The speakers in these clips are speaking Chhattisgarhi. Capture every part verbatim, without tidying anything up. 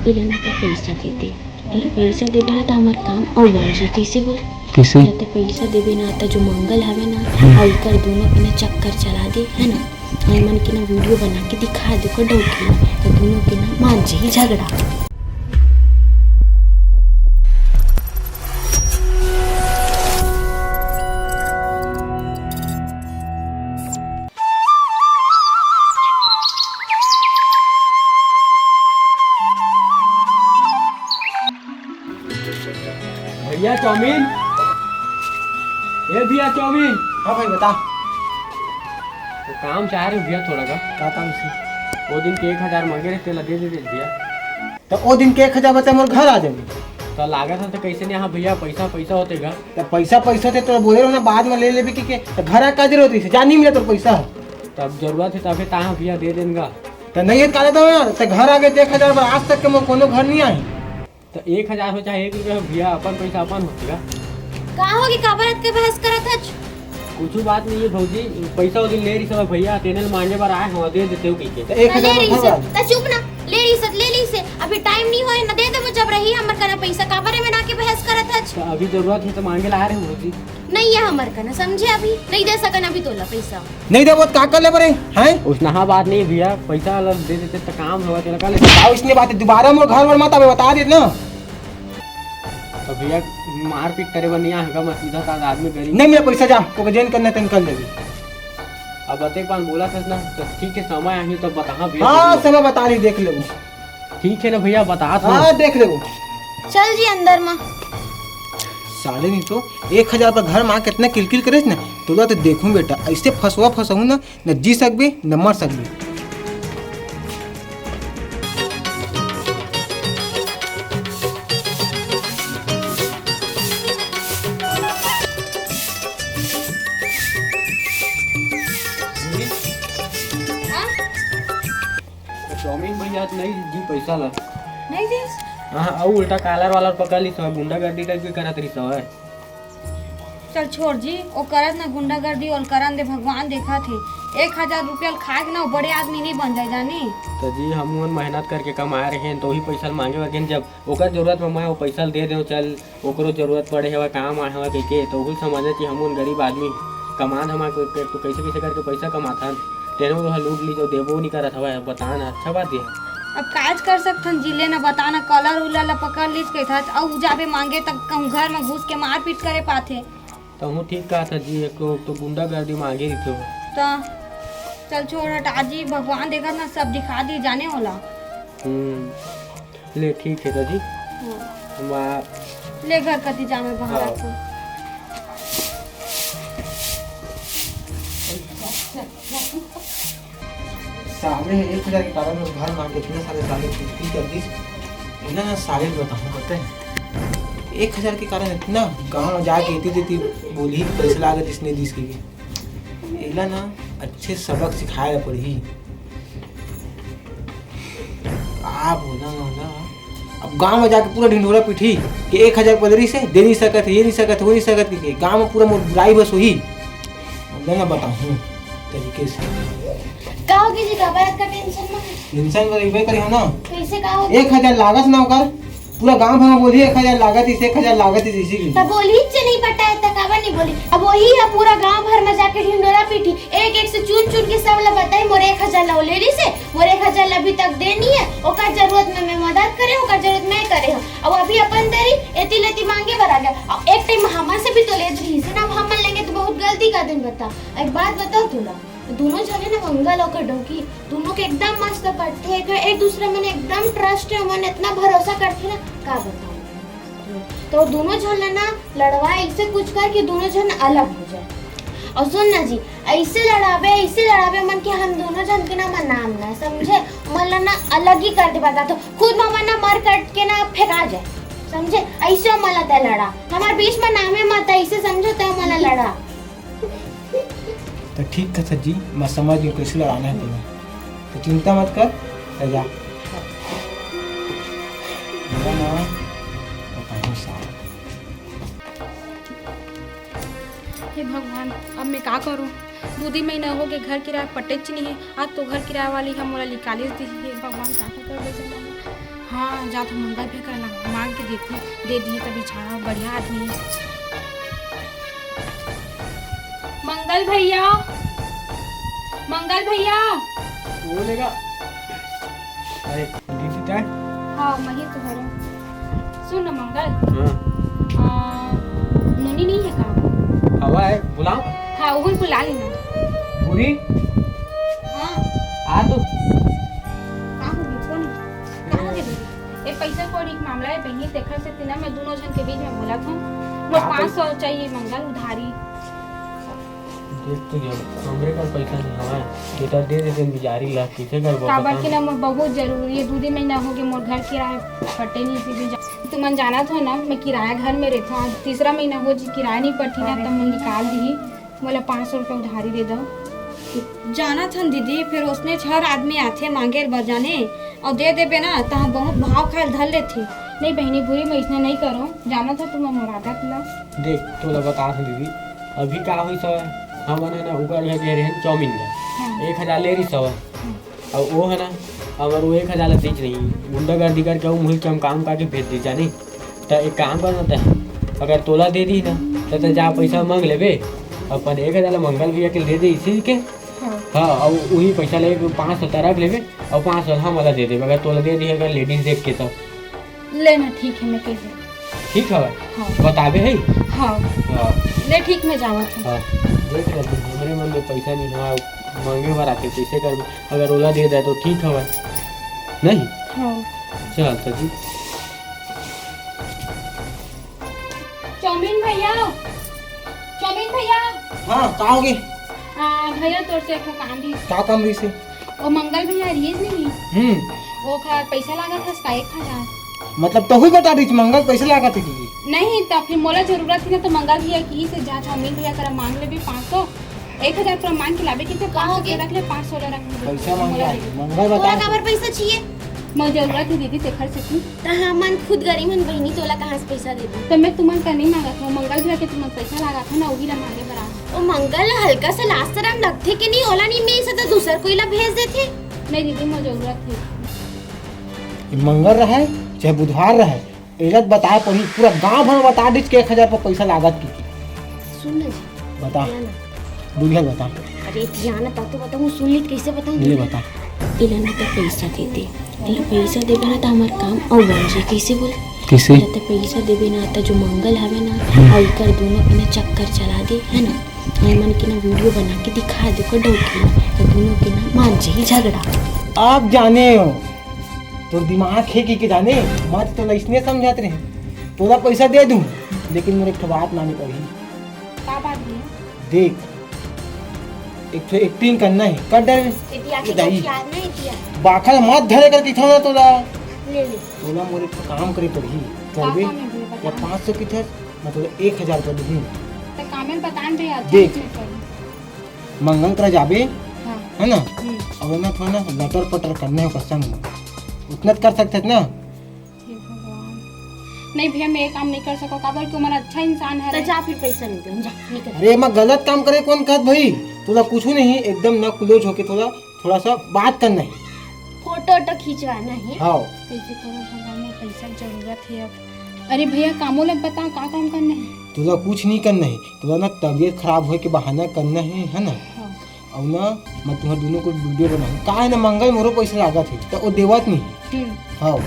ये ना तो पैसा दे दे। अरे पैसा देबे ना तो हमार काम अउ बढ़ जाए। कैसे बोल? कैसे? या तो पैसा देबे ना तो जो मंगल हवे ना, हम्म। अउ इकर दोनों के ना चक्कर चला दे, है ना? ये मन के ना वीडियो बना के दिखा दे को डौकी, तो दोनों के ना मान जाई झगड़ा। भैया चाउमीन, ए भैया चाउमीन। हाँ भाई बता। तो काम चाह रहे भैया थोड़ा का। का काम से? वो दिन के एक हजार मांगे रहे, तेला दे दे दे भैया। तो वो दिन के एक हजार बचा मोर घर आ जाबे। तो लागत है तो कैसे नहीं? हाँ भैया, पैसा पैसा होते गा। तो पैसा पैसा होते तो बोले रहो ना, बाद में ले लेबे कि के। तो घर आ का जरूरत है? जा नहीं मिला तोर पैसा। तब जरूरत है तभी ताहा भैया दे देनगा। तो नहीं है काले तो यार, तो घर आके देख हजार बार आज तक के मोर कोनो घर नहीं आए। तो एक हजार हो चाहे एक रुपया हो भैया, अपन पैसा अपन होते गा। का होगे, काबर अतके बहस करत हच? कुछ बात नहीं है भौजी, पैसा वो दिन ले रही सब भैया, तेने ल मांगे बर आए हो, दे देते हो कह के। तो एक हजार ले रही से, तो चुप ना, ले रही से, ले रही से, अभी टाइम नहीं होए ना, दे दे, जब रही हमर कना पैसा, काबर में ना के बहस करत हच? तो अभी जरूरत है तो मांगे ला रहे हो भौजी। नहीं है हमर कना, समझे? अभी नहीं दे सकन अभी तोला पैसा। नहीं देबो त का कर ले बरे, हैं? उसनहा बात नहीं भैया, पैसा अलग दे देते तो काम होगा, तेरा का ले? का उसने बात है? दोबारा मोर घर वर मत आबे, बता देत ना। तो भैया मारपीट करे बर नहीं आएगा, मैं सीधा साधा आदमी गरीब। नहीं मिला पैसा, जा, तोके जेन करना तेन कर लेबे। अब अतेक बार बोला था ना, तो ठीक है, समय आही तो बताहा भैया, हाँ, जरूर। समय बता रही, देख लेबो। ठीक है ना भैया, बता तो। हाँ, देख लेबो। चल जी अंदर मा। साले नहीं तो एक हजार पर घर मा कितना किलकिल करे ना, तोला तो देखूं बेटा, ऐसे फसवा फसहूं ना, न जी सकबे, न मर सकबे। हाँ? चाउमीन भैया तो नहीं दी पैसा ला। नहीं दीस? हाँ, अउ उल्टा कॉलर वालर पकड़ ली सब, गुंडागर्दी टाइप के करत रही सब। चल छोड़ जी, ओ करत ना गुंडागर्दी, ओल करन दे, भगवान देखत हे। एक हजार रुपया ल खा के ना, ओ बड़े आदमी नहीं बन जाए, जानी। तो जी, हम उन मेहनत करके कमाए रहे हैं, तो वही पैसा ल मांगे बर गेन, जब ओकर जरूरत में मैं वो पैसा ल दे देव, चल, ओकरो जरूरत पड़े हवा, काम आए हवा कह के, तो वही समझे कि हम उन गरीब आदमी कमा धमा के, के, तो कैसे कैसे करके पैसा कमाथन। तेनो तो लूट ली, जो देबो नहीं करत हवा, बता ना, अच्छा बात ये। अब काज कर सकथन जी, ले ना, बता ना, कॉलर उलर ला पकड़ लीस कहिथस, अउ जाबे मांगे त कहूँ घर में घुस के मारपीट करे पाथे। तहूँ ठीक कहा था जी, एक तो, तो गुंडागर्दी मांगे रही तो। तो चल छोड़ हटा जी, भगवान देखत ना, सब दिखा दी जाने वाला। हम्म, ले ठीक है दादी। हाँ। हम आ- ले घर कती जामे बाहर हाँ। आपको। साले एक हजार के कारण उस घर मांगे इतना सारे साले कुश्ती कर दी। इतना ना साले बताऊं, पता है, एक हजार के कारण इतना गांव जाके इतनी देती बोली, पैसा लागत इसने दिस के। एला ना अच्छे सबक सिखाए ला पड़ही। का बोला मोला, अब गांव में जाके पूरा ढिंढोरा पीटी कि एक हजार पदरी से दे नहीं सकत, ये नहीं सकत, वो नहीं सकत, कि गांव में पूरा मोर बुराई बस होही। बोला ना बताऊं तरीके से। का होगे जी, काबर अतका टेंशन में? टेंशन में रहिबे करे हो ना। कैसे का होगे? एक हजार लागत ना ओकर, पूरा गांव भर में बोली, "एक हजार लागत इसे, एक हजार लागत इसे," इसी की। तब बोली, "इच्चे नहीं पटाए," त काबर नहीं बोली? अब वही है, पूरा गांव भर में जाके ढिंडोरा पीटी, एक एक से चुन चुन के सब ला बताई, "मोर एक हजार ला वो ले ली से, मोर एक हजार ला अभी तक दे नहीं है, ओकर जरूरत में मैं मदद करे, ओकर जरूरत मैं करे हूँ।" अब अभी अपन तेरी एती लेती मांगे बर आ गया, अब एक टाइम हमन से भी तो लेत रही से ना, अब हमन लेंगे तो बहुत गलती कर दिन बता। एक बात बताओ तोला, दोनों झने ना मंगल अउ डौकी, दोनों के एकदम मस्त पटथे, एक, एक दूसरे मन एकदम ट्रस्ट है, मन इतना भरोसा करथे ना, का बताऊं। तो दोनों झन ला ना लड़वा ऐसे कुछ कर कि दोनों झन अलग हो जाए। और सुन ना जी, ऐसे लड़ावे, ऐसे लड़ावे मन कि हम दोनों झन के ना मन नाम ना समझे, मन ला ना अलग ही कर दे बता, तो खुद मामा ना मर कट के ना फेंका जाए, समझे? ऐसे मन ला तय लड़ा, हमारे बीच में नामे मत ऐसे समझो, तय मन ला लड़ा। तो ठीक था सर जी, मैं समझ गया कैसे लड़ाना है तुम्हें, तो चिंता मत कर, रह जा। मेरा नाम पता नहीं साहब। हे भगवान, अब मैं का करूं? दू दिन महीना हो गए, घर किराया पटेच नहीं है। आज तो घर किराया वाली हम मोला निकालिस दी है। भगवान, का का कर दे जमा। हाँ, जात हम मंगल भी करना, मांग के देखती, दे दिए तभी झाड़ा, बढ़िया आदमी है। मंगल भैया, मंगल भैया। बोलेगा। अरे, दीदी तय? हाँ, मैं ही तो हूँ। सुन ना मंगल। हाँ। आ, नोनी नहीं है का? हवा है, बुलाओ। हाँ, वो बुला लेना। पूरी? हाँ। आ तू। का हो गया? कौन? का हो गया दीदी? ए, पैसा कौड़ी के मामला है बहनी, तेखर से तीना में दोनों जन के बीच में बोला था। मोर हाँ, पाँच सौ चाहिए मंगल उधारी। देख तो जब हमरे कर पैसा नहीं हवय, बेटा दे दे तेन बिचारी ला, कइसे करबो काबर पता कि ना नहीं। मोर बहुत जरूरी है, दू दिन महीना हो गए मोर घर किराया पटे नहीं सीधे जा। तुमन जानत हो ना, मैं किराया घर में रहता हूँ, आज तीसरा महीना हो जी किराया नहीं पटी ना, तब मैं निकाल दी, मोला पाँच सौ रुपया उधारी दे दो। जानत हन दीदी, फिर उसने हर आदमी आथे मांगे बर जाने, और दे देबे ना, तहाँ बहुत भाव खाल धर लेथे। नहीं बहनी, बुरी मैं इसने नहीं करो, जानत हो तुम मोर आदत ला। देख, तोला बता दीदी, अभी का होइस हवय, हमन ह ना उकर घर के रेहन चाउमीन ला हाँ। एक हजार ले रहिस हवय। हाँ। अउ ओ ह ना, अगर वो एक हजार ला दीच नहीं, गुंडागर्दी करके वो मुहिल चमकाम करके भेज दी जानी। त एक काम कर ना तैं, अगर तोला दे दी ना, त तैं जा पैसा मांग लेबे, अपन एक हजार ला मंगल भैया के दे दे इसी के। हाँ। हाँ, अउ उही पैसा ले पाँच सौ तैं रख लेबे, अउ पाँच सौ हमला दे देबे, अगर तोला दे दी अगर लेडीज देख के तो। ले ना, ठीक है, मैं कह दूँ। ठीक हवय। हाँ। बताबे है? हाँ। हाँ। ले ठीक, मैं जावत हूँ। हाँ। देख ले, हमरे मन में पैसा नहीं हवय, मांगे बर आते, कैसे करबे? अगर ओला दे दे तो ठीक हवय। नहीं? हाँ। चल, तो जी। चाउमीन भैया, चाउमीन भैया। हाँ, का हो गे? आ, भैया, तोर से एक ठो काम रहिस। का काम रहिस हे? ओ मंगल भैया रहिस नहीं? हम्म। ओखर पैसा लागत हस का एक हजार? मतलब, तहूँ बता रहिस मंगल पैसा लागत हे कि? नहीं, त फिर मोला जरूरत ही ना, तो मंगल भैया कहिस हे जा चाउमीन भैया करा मांग लेबे पाँच सौ, एक हजार पूरा मांग के लाबे, कितने का हो पाँच सौ गे? रख ले, पाँच सौ रख ले। पैसा मांग मोला रहा दे है, दे। मंगल बता तोला रहा है। काबर पैसा चाहिए? मोर जरूरत हे दीदी, तेखर से तू। त हमन खुद गरीब हन बहिनी, तोला कहाँ से पैसा देबो? त मैं तुमन का नहीं मांगत हूँ, मंगल भैया के तुमन पैसा लागत हो ना, वही ला मांगे बर आए। ओ मंगल, हल्का सा लाज शरम लगथे के नहीं? ओला नहीं मिल सकता, दूसर कोई ला भेज देथे। नहीं दीदी, मोर जरूरत हे। ये मंगल रहे चाहे बुधवार रहे, एला बताए पड़ही, पूरा गांव भर बता दीस के एक हजार रुपया पैसा लागत की। सुन ना जी। बता। या ना। बुढ़िया बता। अरे धियान ता तो बताऊँ, सुन ली तो कैसे बताऊँ? ले बता। एला ना तो पैसा दे दे, एला पैसा देबे ना तो हमार काम अउ बन जाए। कैसे बोल? कैसे? एला तो पैसा देबे ना तो जो मंगल हवे ना, हम्म। अउ एकर दोनों के ना चक्कर चला दे, है ना? हमन के ना वीडियो बना के दिखा दे को डौकी, तो दोनों के ना मान जाए झगड़ा। आप जाने हो, तोर दिमाग हे कि के जाने, मैं तो तोला इसने समझात रहे। तोला पैसा दे दूँ, लेकिन मोर एक ठो बात माने पड़ही। का बात भैया? देख, एक ठो एक्टिंग करना हे, कर डर। इतिया के ये दाई। खिलाफ नहीं इतिया। बाखल मत धरे कर किथो ना तोला। ले ले। तोला मोर एक ठो काम करे पड़ही। का करबे? काम हे भैया, या बता। पाँच सौ किथस, मैं तोला एक हजार कर दूँ। तो काम में बता दे यार, देख। चल, मैं करूँ। मंगल करा जाबे, हाँ। है ना? हम्म। अब ना थोड़ा ना लटर पटर करना हे कसम में। उतना तो कर सकते ना? हे भगवान। नहीं भैया, मैं ये काम नहीं कर सको, काबर कि वो मन अच्छा इंसान है। तो जा फिर पैसा नहीं दे, जा, निकल। अरे, मैं गलत काम करे कौन कहत भाई? तोला कुछ नहीं, एकदम ना क्लोज होके थोड़ा, थोड़ा सा बात करना हे। फोटो वोटो खिंचवाना हे। हाँ। कैसे करो भगवान, मोर पैसा जरूरत हे अब। अरे भैया, कामो लग बता, का काम करना हे? तोला कुछ नहीं करना हे, तोला ना तबीयत खराब होए के बहाना करना हे, है ना? हाँ। अउ ना, मैं तुम्हार दोनों को वीडियो बनाऊँ। का है ना, मंगल मोरो पैसा लागत हे, तो वो देवत नहीं। हम्म। हाँ,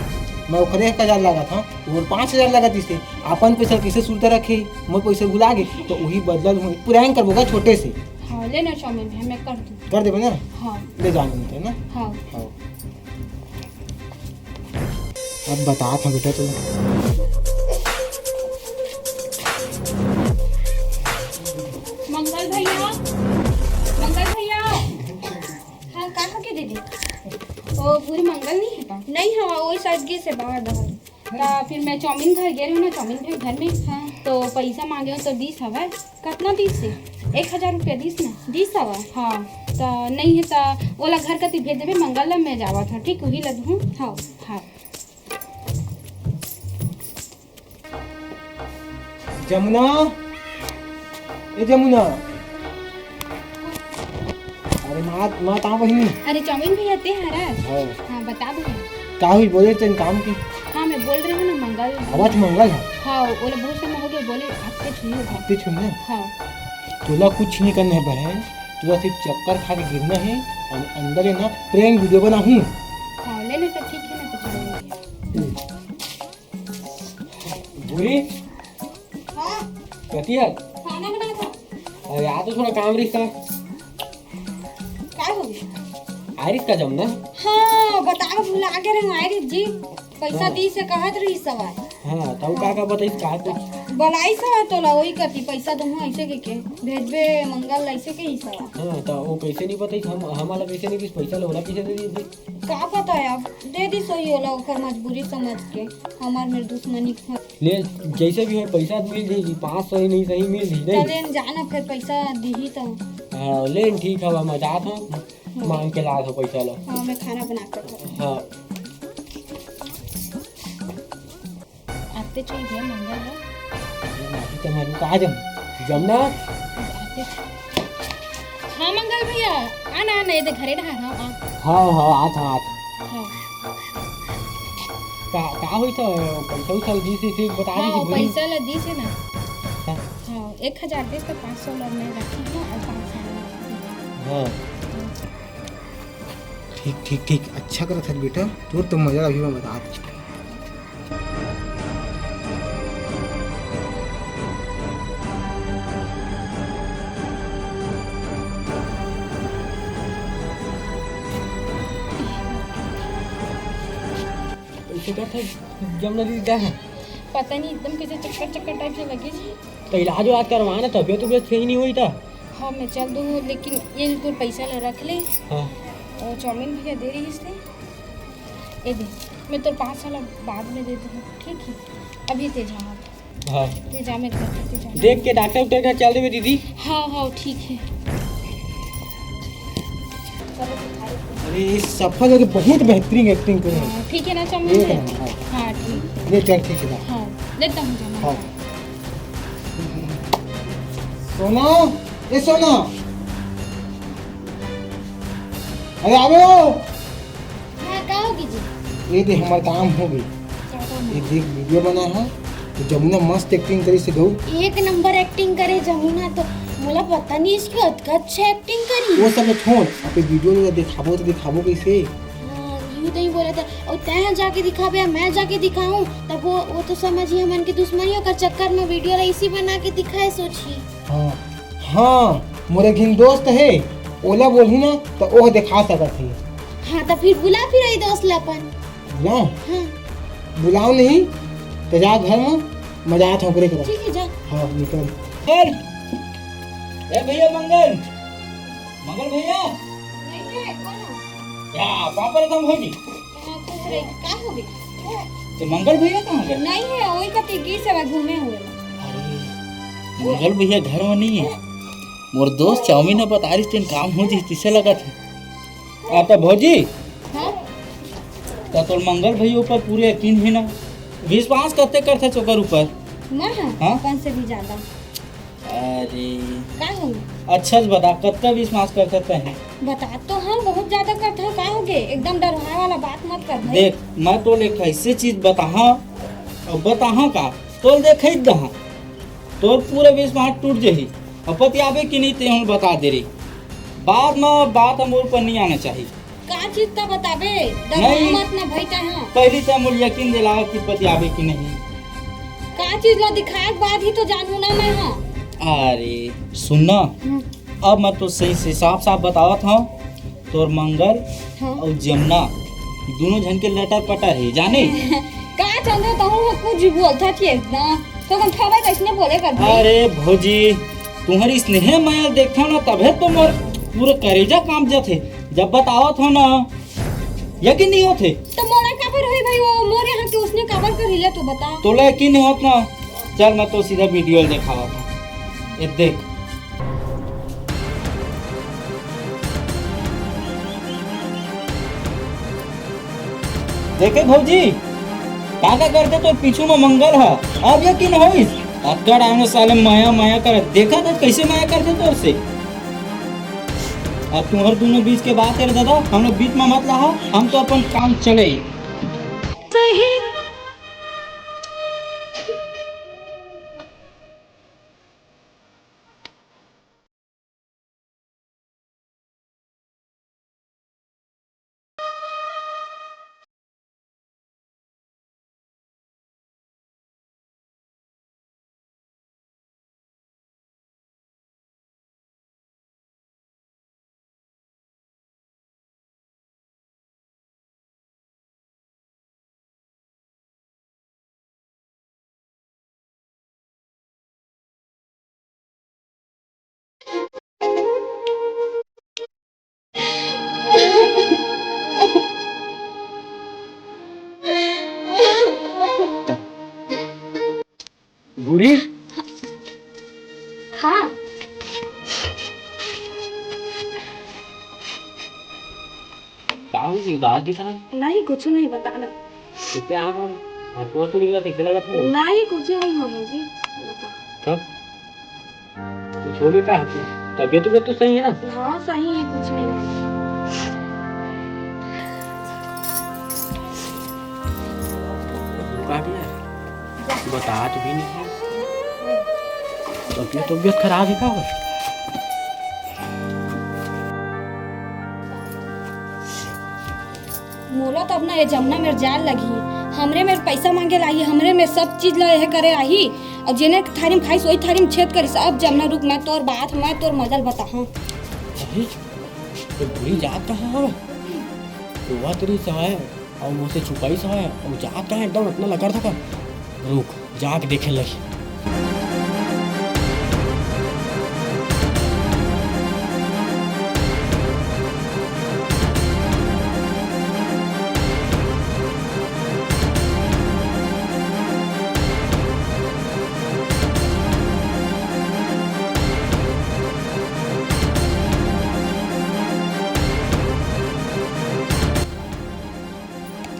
मैं ओकरे एक हजार लागत हूँ, वो पाँच हजार लागत इसे। अपन पैसा कैसे सुरता रखे, मोर पैसा भुला गे, तो वही बदला लूँ, prank करबो का छोटे से। हाँ, ले ना चाउमीन है, मैं कर दूँ। कर देबे ना? हाँ। ले जाने देते ना? हाँ। हाँ। अब बता था बेटा तू। मंगल भैया, मंगल भैया। हाँ, का हो के दीदी? ओ, पूरी मंगल नहीं है का? नहीं, हाँ, वही साइड गे से बाहर, बाहर। त फिर मैं चाउमीन घर गे रहे ना, चाउमीन घर, घर में। हाँ। तो पैसा मांगे हो तो दीस हवय। कतना दीस हे? एक हजार रुपया दीस ना। दीस हवय? हाँ। त नहीं है त ओला घर कती भेज देबे, मंगल ला मैं जावत हूँ, ठीक? उही ला दूँ। हाँ। हाँ। जमुना, ए जमुना। माँ, कहाँ बहिनी? अरे चाउमीन भैया, ते हरा? हाँ। हाँ, बता भैया। का हुई, बोले तेन काम के? हाँ, मैं बोल रही हूँ ना, मंगल। आवाज मंगल है। हाँ, ओला बहुत समय हो गया, बोले आपके छुई हो। आपके छुई ना? हाँ। तोला कुछ नहीं करना है बहन, तोला सिर्फ चक्कर खा के गिरना है और अंदर है ना prank video बनाहूँ। हाँ, ले ले तो ठीक है ना, तो चलो। भूरी? हाँ। कति है? खाना बना था। अरे, आ तो थोड़ा काम रिहिस था। का हो गया? आय रिहिस का जमुना? हाँ, बताओ, भुला गे रहे, आय रिहिस जी। पैसा हाँ। दी से कहत रही सवाल। हाँ, तब का का बताइस का कुछ? बलाई सवाल तोला, वही कती पैसा दूँ ऐसे के के। भेजबे मंगल ऐसे के ही सवाल। हाँ, तो वो कैसे नहीं बताइस? हम, हमारा कैसे नहीं दिस पैसा, लोला कैसे दे दी? का पता है, अब दे दी सोई ओला, ओकर मजबूरी समझ के। हमार मेर दुश्मनी। ले, जैसे भी हो, पैसा मिल जाई, पाँच सौ ही नहीं सही, मिल जाई, नहीं? चलेन जाना, फिर पैसा दीही तो। हाँ, लेन, ठीक है, मैं जात हूँ, हाँ। मांग के लात हूँ पैसा ला। हाँ, मैं खाना बना कर खाऊँ। हाँ। आते चाहिए भैया, मंगल है। अरे, माही तुम्हारी कहाँ जम-, जमुना? आते हाँ, मंगल भैया, आ ना, आ ना, ये दे घरे डहार, हाँ, आ। हाँ, हाँ, आत, आत। हाँ। का, का होई था? पैसा उसा दिस हे, बता हाँ, दीजिए, भूली। पैसा ला दिस हे ना। हाँ। हाँ, एक हजार दिस तो पाँच सौ लोग नहीं रखी ना, और पाँच सौ लोग रखी। हाँ। ठीक, ठीक, ठीक, अच्छा करत हस बेटा, तोर तो मजा अभी मैं बता। कैसे करत हस जमुना दीदी, का है? पता नहीं, एकदम कैसे चक्कर चक्कर टाइप से लगे जी। तो इलाज वाज करवा ना, तबियत उबियत सही नहीं हुई था। हाँ, मैं चल दूँ, लेकिन ये तो पैसा ला रख ले। हाँ। और चाउमीन भैया दे रही इसने। ए दे, मैं तो पाँच साल बाद में दे दूँ, ठीक है? अभी ते जा आप। हाँ। ते जा, मैं घर पे ते जा। देख के डॉक्टर उक्टर के चल देवे दीदी। हाँ, हाँ, ठीक है। अरे, ये सफल है कि बहुत बेहतरीन acting करे हैं। हाँ, ठीक है ना, चाउमीन एक दे? नंबर, हाँ। हाँ, ठीक। ले चल, ठीक है ना। हाँ, लेता हूँ जाना। हाँ। सोना, ए सोना। अरे आवे हो। हाँ, का होगे जी? ये देख, हमार काम हो गई। का काम ये हो? देख, video बना है, तो जमुना मस्त acting करी से गऊ। एक नंबर acting करे जमुना तो, मोला पता नहीं इसकी अतका अच्छा acting करी। वो सब छोड़, अबे video ला दिखाबो तो दिखाबो कैसे? हाँ, यूं तो ही बोला था, और तैं जाके दिखाबे, मैं जाके दिखाऊं, तब वो, वो तो समझी हमन के दुश्मनी, ओकर चक्कर में video ला इसी बना के दिखाए सोची। हाँ। हाँ, मोर एक झिन दोस्त हे, ओला बोलहूँ ना, त ओह देखा सकत हे। हाँ, त फिर बुला फिर वही दोस्त ला अपन। बुलाओ? हाँ। बुलाओ नहीं, त जा घर में, मजा आत हे ओकरे करा। ठीक है, जा। हाँ, निकल। मंगल! ए भैया मंगल! मंगल भैया! नहीं है, कौन है? या, पापा एकदम होगी। हाँ, खुश रही। का हो गई? तो मंगल भैया कहाँ गए? नहीं है, वही कति गिस हे, घूमे हुए। अरे, मंगल भैया घर में नहीं है। मोर दोस्त चाउमीन ह बता रही, तेन काम हो जी, तिसे लगत है। आ, तो भौजी, हाँ? तो तोर मंगल भैया ऊपर पूरे यकीन है ना? विश्वास करते करते ओकर ऊपर। मैं हाँ? हाँ? अपन से भी ज्यादा। अरे। का हो? अच्छा से बता, कतका विश्वास करथस तैं? बता तो हाँ, बहुत ज्यादा करथस, का हो गे? एकदम डरवाए वाला बात मत कर भाई। देख, मैं तो एक ऐसे चीज बताहा, और बताहा का, तोल देखे ही दहा, तोर पूरा विश्वास टूट जही, और पतियाबे कि नहीं ते हम बता दे रही। बाद में बात हम ऊपर नहीं आना चाहिए। का चीज त बताबे? डरवा नहीं। मत ना भई तैं हा। पहली त मोला यकीन दिलावा कि पतियाबे कि नहीं। का चीज ला दिखाए के बाद ही तो जानहूं ना मैं हा। अरे, सुन ना। हम्म। अब मैं तो सही से साफ-साफ बतावत हूँ, तोर मंगल हाँ। अउ जमुना दोनों झन के लटर-पटर हे, जाने? का चंदो, तहूं ह कुछ भी बोलथस कि एकदम। तो हम थोड़ा कैसने बोले कर भाई। अरे भौजी, तुम्हारी स्नेह मया देखथव ना, तभे तो मोर पूरा करेजा कांप जाथे। जब बतावत हव ना, यकीन नहीं होथे। तो मोला काबर होई भाई, वो मोर यहाँ के उसने काबर कर ले तो बता। तोला यकीन नहीं होत ना, चल मैं तो सीधा video दिखावत हूँ। ये देख। देखे भौजी, का का करथे तोर पीछू म मंगल ह, अब यकीन होइस? अतका time ले साले मया मया करत, देखत हस कैसे मया करथे तोर से। अब तुम्हर दोनों बीच के बात हे रे दादा, हमला बीच में मत लाहा, हम तो अपन काम चले। सही। बूढ़ी। हाँ। का हो गई, उदास दिख रहा है? नहीं, कुछ नहीं, बता ना। कितने आँख में आँसू तो निकला, कैसे लगा था? नहीं, कुछ नहीं मामू जी। तब? कुछ हो गया का? तबीयत, तबीयत तो सही है ना? हाँ, सही है, कुछ नहीं। का भी है? बतात भी नहीं है। तबीयत, तबीयत खराब है का? मोला तब ना ये जमना मेर जाल लगी, हमरे मेर पैसा मांगे लाही, हमरे मेर सब चीज ला यह करे आही, और जेने थारी में खाइस वही थारी में छेद करिस। अब जमना रुक, मैं तोर बात, मैं तोर मजा ल बताहूँ। अरे, तो बूढ़ी जात कहाँ हो? रोवा तेरी सवाय, और मोसे छुपाई सवाय, और जात कहाँ एकदम इतना लकर थका। रुक, जाके देखे लगी।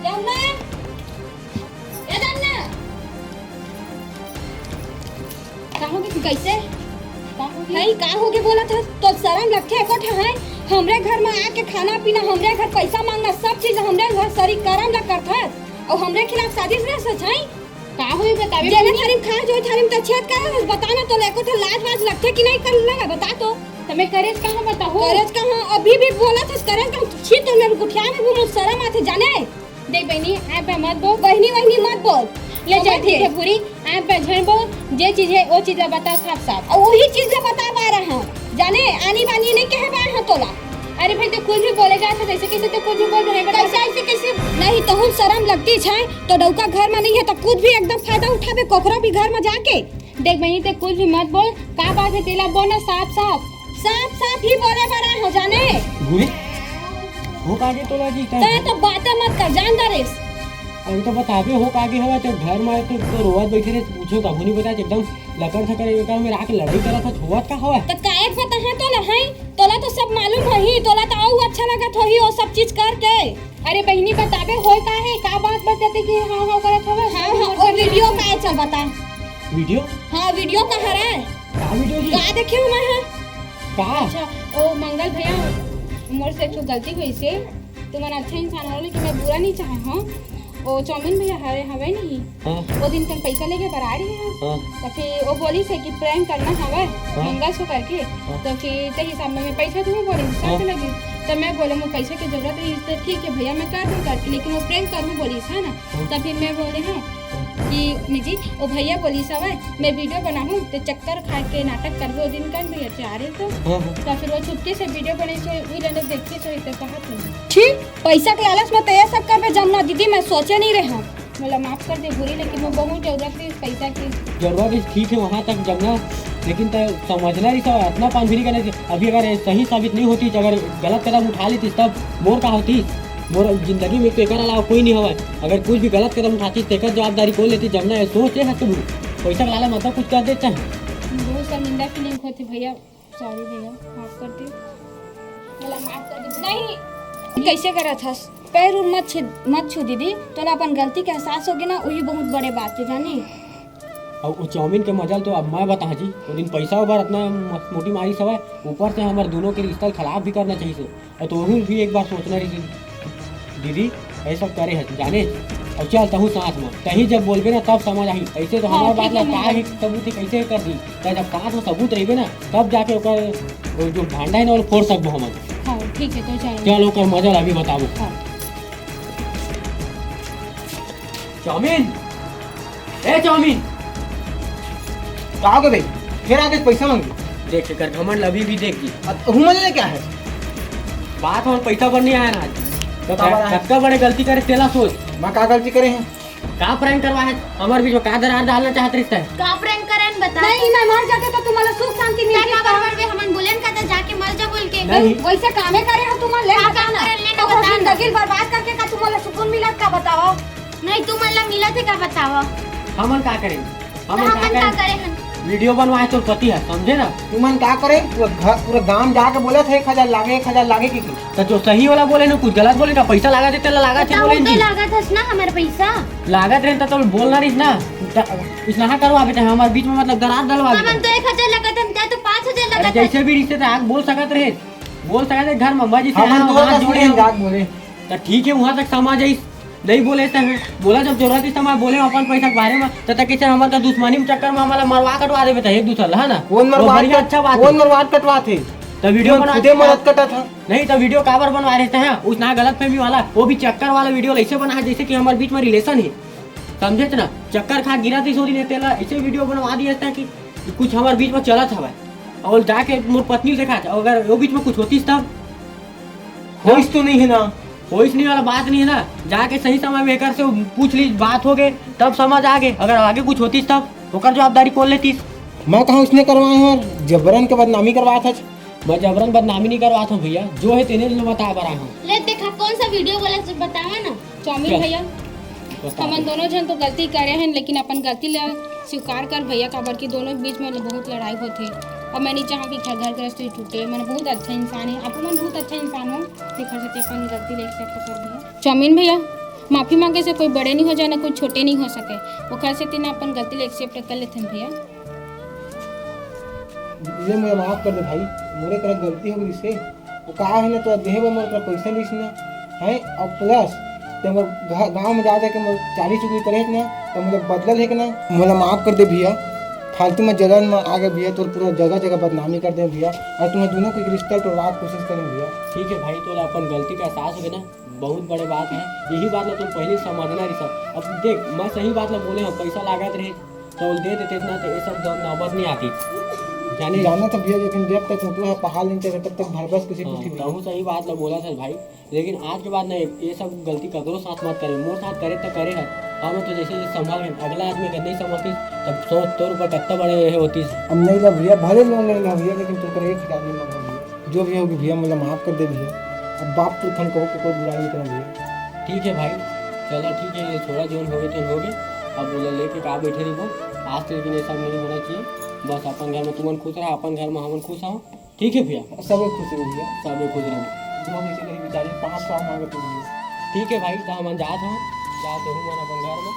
जमुना, ए जमुना। का हो गे? कैसे? का हो गे? नहीं, का हो गे बोलत हस? तो शरम लगथे एको ठा है? हमरे घर में आके खाना पीना, हमरे घर पैसा मांगना, सब चीज हमरे घर सरी करम ला करथस। और हमरे खिलाफ साजिश रचथस, हैं? का होई बतावे जेने बहिनी? थारी में खाए, जो थारी में त छेद करे, बता ना, तो एको ठा लाज वाज लगथे कि नहीं कर लगा, बता तो। त मैं करेज कहाँ बताहूँ? करेज कहाँ? अभी भी बोलत हस, करेज कहाँ? छी, तो मेरे गुठिया में भी मुझ शरम आथे, जाने? देख बहिनी, आप पे मत बोल। बहिनी, बहिनी मत बोल। ले जा, समझ ठीक गे? है भूरी, आप पे झन बोल, जे चीज है, वो चीज ला बता साफ साफ। और वही चीज ला बता पा रहा हूँ, जाने, आनी बानी नहीं कहे पा रहा तोला। अरे भाई, तो कुछ भी बोले जात है, जैसे कैसे तो कुछ भी बोल रहे हैं, बता। कैसे, ऐसे कैसे? नहीं, तहूँ शरम लगती है, तो डौका घर में नहीं है, तो खुद भी एकदम फायदा उठावे, कोकरो भी घर में जाके। देख बहिनी, ते कुछ भी मत बोल, का बात है तेला बोल ना साफ साफ। साफ साफ ही बोले बर आए हो जाने। बूढ़ी, हो का गे तोला जी? तैं तो बातें मत कर, जान डरेस। अरे तो बताबे हो का गे हवा, तो घर में तो, तो रोवत बैठे रहे, पूछो तभो नहीं बता, एकदम लकर थकर ये काम में आके लड़ाई करत हस, होवत का हवा? तो काहे पता है तोला है? तोला तो सब मालूम होही, तोला तो अउ अच्छा लगत होही वो सब चीज करके। अरे बहिनी, बताबे होय का है, का बात बताते कि हाँ हाँ करत हवे? हाँ, हाँ, वो वीडियो का है, चल बता। वीडियो? हाँ, वीडियो का हरे। का वीडियो जी? का देखे हूँ मैं, हाँ? का? अच्छा, ओ मंगल भैया, मोर से एक ठो गलती होइसे, तुमन अच्छा इंसान हो, लेकिन मैं बुरा नहीं चाहे हूँ। ओ चाउमीन भैया हरे हवे नहीं, हाँ। वो दिन कन पैसा लेके बर आ रही है, हाँ। तो फिर वो बोलिस कि प्रैंक करना हवे, हाँ। मंगल सो करके, हाँ। तो फिर ते हिसाब में मैं पैसा दूँ बोले, साथ हाँ। लगी। तो मैं बोले, "मोर पैसा की जरूरत है, तो ठीक है भैया, मैं कर दूँ करके, लेकिन वो प्रैंक करूँ," बोलिस, है ना? हाँ। तो फिर मैं बोले, "हाँ।" हाँ। कि निजी, वो भैया बोलिस हवे, "मैं वीडियो बनाहूँ, ते चक्कर खा के नाटक करबे," वो दिन कन भैया चाह रहे तो। हाँ, हाँ। तो फिर वो चुपके से वीडियो बनाइस, वो लेने देखिस, तो कहा तुम। छी, पैसा के लालच में तो ये सब करबे जमुना दीदी, मैं सोचे नहीं रहे। मोला माफ कर दे भूरी, लेकिन मैं बहुत जरूरत थी पैसा की। जरूरत थी, ठीक है, वहाँ तक जमुना, लेकिन तैं समझना नहीं था, इतना पान भी नहीं करना चाहिए। अभी अगर ये सही साबित नहीं होती, अगर गलत कदम उठा लेती, तब मोर का होती? मोर जिंदगी में तो एकर अलावा कोई नहीं हवा। अगर कुछ भी गलत कदम उठाती, तेकर जवाबदारी कौन लेती? जमुना, ये सोच ले, हद तो पैसा के लालच मतलब कुछ कर देता है। बहुत शर्मिंदा फीलिंग होती भैया। सॉरी भैया, माफ कर दे। मोला माफ कर दे। नहीं। कैसे करत हस? पैर उर मत छी-, मत छू दीदी, तोला अपन गलती के एहसास होगे ना, वही बहुत बड़े बात है, जानी? अउ वो चाउमीन के मजा ल तो अब मैं बताहूँ जी, वो दिन पैसा ऊपर अतना म-, मोटी मारिस हवय, ऊपर से हमर दोनों के रिश्ता ल खराब भी करना चाहिए से। अउ तोहू भी एक बार सोचना रहिस दीदी, ये सब करे हस, जाने। अउ चल तहूँ साथ म, तहीं जब बोलबे ना तब समझ आही। ऐसे तो हाँ, हमार बात ठीक ला है, का मैं ही सबूत ही कैसे कर दी? त जब साथ म सबूत रहिबे ना, तब जाके ओकर वो जो भांडा है ना, वो फोड़ सकबो हमन। हाँ, ठीक है, तो चल। चल, ओकर मजा ला अभी बताबो। हाँ। चाउमीन, ए चाउमीन, का हो गे बे? फेर आगे पैसा मांगे। देख, एकर घमंड अभी भी देख जी। अब तहूँ मन ले क्या है? बात हम पैसा बर नहीं आया ना आज। तो का बर आया? कतका बड़े गलती करे, तेला सोच। मैं का गलती करे हँव? का prank करवा है? हमर बीच में का दरार डालना चाहत रहिस तैं? का prank करन बता। नहीं, मैं मर जाते तो तुम्हारा सुख शांति मिलती। का बर मरबे? हमन बोलेन का त जाके मर जा बोल के। नहीं। वैसे कामे करे हो तुम, ले का बता काम ना। करे, ले ना तो बता ना। जिंदगी बर्बाद करके का तुम्हारा सुकून मिलत का बताओ? नहीं, तुमन ला मिलत हे का बतावा? हमन का करें? हमन तो का हमन का करें? करे हन? वीडियो बनवाए तोर पति ह, समझे ना? तुमन का करे? पूरा घर, पूरा गांव जाके बोले थे, "एक हजार लागे, एक हजार लागे," की, की? तो जो सही वाला बोले ना, कुछ गलत बोले का? पैसा लागा थे, तेला लागा थे, तो बोले उनके जी। लागत हस ना हमर पैसा। लागत रहे तो, तो बोलना रहिस ना। त-, इसना करवा बेटा, हमारे बीच में मतलब दरार डलवा हमन बेटा। तो एक हजार लगत हन, तैं तो पाँच हजार अरे लगत हस। जैसे भी रिश्ते थे, आग बोल सकत रहे, बोल सकत रहे घर में, मैं जैसे हमन हाँ, तो हाथ बस जोड़े नहीं हम। जाके बोले। त ठीक है, वहाँ तक समझ आइस। नहीं बोले त बोला, जब जरूरत इस समय बोले अपन पैसा के बारे में, त तक कैसे हमर का दुश्मनी में चक्कर में हमला मरवा कटवा देबे त एक दूसर ला, है ना? कौन वो मरवा बढ़िया कट-, अच्छा बात कौन है। मरवा कटवा थे? त वीडियो तुमन बना खुदे के मरत कटा था। नहीं त वीडियो काबर बनवा रहे हैं? उस ना गलत फहमी वाला, वो भी चक्कर वाला वीडियो ऐसे बना है जैसे कि हमारे बीच में रिलेशन है, समझे थे ना? चक्कर खा गिरा थी सोरी ने तेला, ऐसे वीडियो बनवा दिया था कि कुछ हमारे बीच में चलत हवै। और जाके मोर पत्नी देखा, अगर वो बीच में कुछ होतीस तब? होइस तो नहीं है ना। होइस नहीं वाला बात नहीं है ना, जाके सही समय में एकर से पूछ ली, बात हो गए, तब समझ आ गए। अगर आगे कुछ होतीस तब ओकर जवाबदारी कौन लेतीस? मैं कहाँ उसने करवाए हँव, जबरन के बदनामी करवात हस। मैं जबरन बदनामी नहीं करवात हँव भैया, जो है तेने जो बताए बर आए हँव। ले देखा कौन सा वीडियो बोला से बतावा ना। चाउमीन चल। भैया, बता हमन दे। दोनों झन तो गलती करे हन, लेकिन अपन गलती ला स्वीकार कर भैया, काबर कि दोनों के बीच में बहुत लड़ाई होथे। अब मैं नहीं चाहूँ कि घर, घर गृहस्थी टूटे। मैं बहुत अच्छा इंसान है, आप मन बहुत अच्छा इंसान हो, तेखर सेती अपन गलती ला accept कर भैया। चाउमीन भैया, माफी मांगे से कोई बड़े नहीं हो जाए ना, कोई छोटे नहीं हो सके, ओखर सेती ना अपन गलती ला accept कर लेथन भैया। ये मैं माफ कर दे भाई, मोरे करा गलती हो गई से। वो का है ना, तो देहे बर मोर करा पैसा लिस ना, हैं? और plus ते मोर घ-, गाँव में जा जाके मोर चाली चुगली करे ना, तो मोला बदला लेके ना, मोला माफ कर दे भैया। फालतू में जलन में आ गए भैया, तोर पूरा जगह जगह बदनामी कर दे भैया, और तुम्हें दोनों के रिश्ता तोड़वा के कोशिश करें भैया। ठीक है भाई, तोला अपन गलती का एहसास हो गया ना, बहुत बड़े बात है। यही बात ला तुम पहले समझना रही सब। अब देख, मैं सही बात ला बोले हँव, पैसा लागत रहे तो दे देते इतना, तो ये सब नौबत नहीं आती। जाने जाना तो भैया, लेकिन जब तक ऊँटवा ह पहाड़ नहीं चढ़े, तब तक भरबस किसी हाँ, पृथ्वी। तहूँ सही बात ला बोला था भाई, लेकिन आज के बाद ना ये सब गलती ककरो साथ मत करे। मोर साथ करे तो करे है, हम तो जैसे जैसे संभाल गए, अगला आदमी अगर नहीं संभालती तब सोच तोर ऊपर कितना बड़े ये होतीस। अब नहीं ला भैया, भले लोन नहीं ला भैया, लेकिन तोर एक हजार नहीं मांगा भैया। जो भी होगी भैया, मोला माफ कर दे भैया। अब बाप पुरखन कहो कि कोई बुराई नहीं करना भैया। ठीक है भाई, चलो ठीक है, ये थोड़ा जोन हो गए तो हो गए। अब बोला लेके का बैठे रहिबो, आज से लेकिन ये सब नहीं होना चाहिए। बस अपन घर में तुमन खुश रहा, अपन घर में हमन खुश हो। ठीक है भैया, सब खुश रहो भैया। सब खुश रहो। जो भी चले बेचारे पाँच सौ मांगे तो भैया। ठीक है भाई, तो हमन जात हो, जात हो मन अपन घर में।